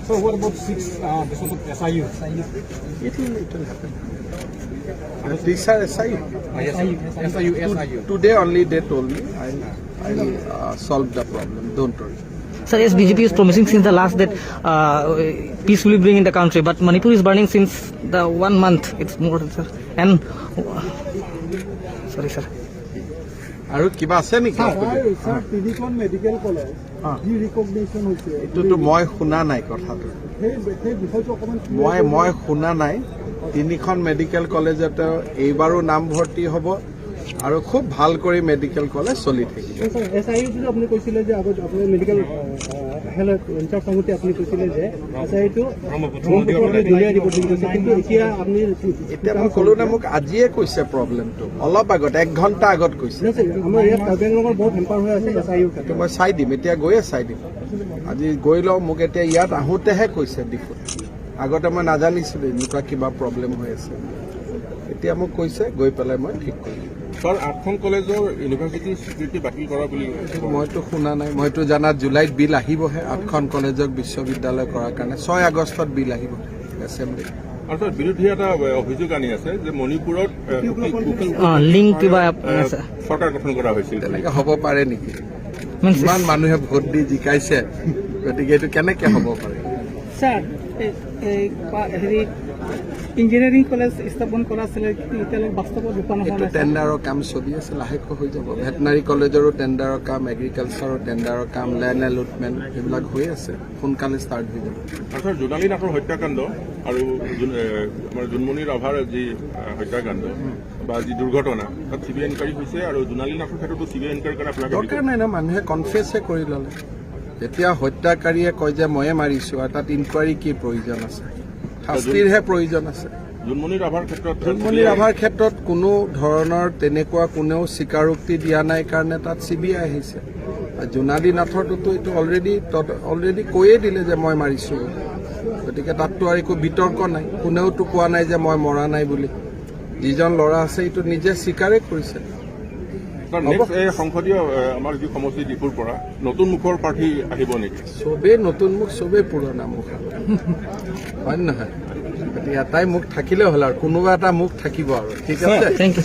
So what about six this was SIU? It will happen. These are SIU. Yes, SIU, SIU. Today only they told me. I'll solve the problem. Don't worry. Sir, yes, BJP is promising since the last that peace will be bring in the country, but Manipur is burning since the one month. It's more, sir. And sorry, sir. আৰু কিবা আছে নেকি? Sir, তিনিখন medical college যি recognition হৈছে, এইটোতো মই শুনা নাই কথাটো। সেই বিষয়টো অকণমান মই শুনা নাই। তিনিখন মেডিকেল কলেজতে এইবাৰো নামভৰ্তি হ'ব আৰু খুব ভাল কৰি মেডিকেল কলেজ চলি থাকিব। এছ I ইউটো আপুনি কৈছিলে যে আগত আপুনি মেডিকেল হেল্থ ইনচাৰ্জ থাকোঁতে আপুনি কৈছিলে যে এছ I ইউটো দলিয়াই দিব বুলি কৈছে, কিন্তু এতিয়া আপুনি এতিয়া মই ক'লো নে, মোক আজিয়ে কৈছে প্ৰব্লেমটো, অলপ আগত, এক ঘণ্টা আগত কৈছে। আমাৰ ইয়াত কাৰ্বি আংলঙৰ বহুত হেম্পাৰ হৈ আছে এছ I ইউৰ সেইটো মই চাই দিম, এতিয়া গৈয়ে চাই দিম। আজি গৈ লওঁ। মোক এতিয়া ইয়াত আহোঁতেহে কৈছে ডিফুত, আগতে মই নাজানিছিলোঁ এনেকুৱা কিবা প্ৰব্লেম হৈ আছে। এতিয়া মোক কৈছে, গৈ পেলাই মই ঠিক কৰিম। ছাৰ, আঠখন কলেজৰ ইউনিভাৰ্চিটিৰ স্বীকৃতি বাতিল কৰা বুলি মইতো শুনা নাই। মইতো জানাত জুলাইত বিল আহিবহে, আঠখন কলেজক বিশ্ববিদ্যালয় কৰাৰ কাৰণে 6 আগষ্টত বিল আহিব এছেম্বলিত। আৰু ছাৰ, বিৰোধীয়ে এটা অভিযোগ আনি আছে যে মণিপুৰত লিংক কিবা চৰকাৰ গঠন কৰা হৈছিল। তেনেকে হ'ব পাৰে নেকি? Means ইমান মানুহে ভোট দি জিকাইছে, গতিকে এইটো কেনেকে হ'ব পাৰে? ছাৰ, এই হেৰি ইঞ্জিনিয়াৰিং কলেজ স্থাপন কৰা আছিলে, কিন্তু এতিয়ালৈকে বাস্তৱত ৰূপায়ণ হোৱা এইটো নাই। টেণ্ডাৰৰ কাম চলি আছে, লাহেকৈ হৈ যাব। ভেটেনাৰী কলেজৰো টেণ্ডাৰৰ কাম, এগ্ৰিকালচাৰৰ টেণ্ডাৰৰ কাম, লেণ্ড এলটমেণ্ট, এইবিলাক হৈ আছে, সোনকালে ষ্টাৰ্ট হৈ যাব। আৰু ছাৰ, জোনালী নাথৰ হত্যাকাণ্ড আৰু আমাৰ জোনমণি ৰাভাৰ যি হত্যাকাণ্ড বা যি দুৰ্ঘটনা, তাত চি বি আই ইনকুৱাৰী হৈছে আৰু জোনালী নাথৰ ক্ষেত্ৰতো চি বি আই ইনকুৱাৰীৰ কাৰণে আপোনালোকে দৰকাৰ নাই ন, মানুহে কনফেছে কৰি ল'লে। যেতিয়া হত্যাকাৰীয়ে কয় যে ময়ে মাৰিছো, আৰু তাত ইনকুৱাৰী কি প্ৰয়োজন আছে? শাস্তিৰহে প্ৰয়োজন আছে। জোনমণি ৰাভাৰ ক্ষেত্ৰত জোনমণি ৰাভাৰ ক্ষেত্ৰত কোনো ধৰণৰ তেনেকুৱা কোনেও স্বীকাৰোক্তি দিয়া নাই কাৰণে তাত চি বি আই আহিছে। আৰু জোনালী নাথৰটোতো এইটো অলৰেডি কৈয়ে দিলে যে মই মাৰিছো। গতিকে তাততো আৰু একো বিতৰ্ক নাই। কোনেওতো কোৱা নাই যে মই মৰা নাই বুলি। যিজন ল'ৰা আছে, এইটো নিজে স্বীকাৰেই কৰিছে। ছাৰ, নেক্সট এই সংসদীয় আমাৰ যি সমষ্টি ডিফুৰ পৰা নতুন মুখৰ প্ৰাৰ্থী আহিব নেকি? চবেই নতুন মুখ, চবেই পুৰণা মুখ আৰু, হয় নে নহয়? গতিকে এটাই মুখ থাকিলে হ'ল আৰু কোনোবা এটা মুখ থাকিব আৰু। ঠিক আছে। Thank you.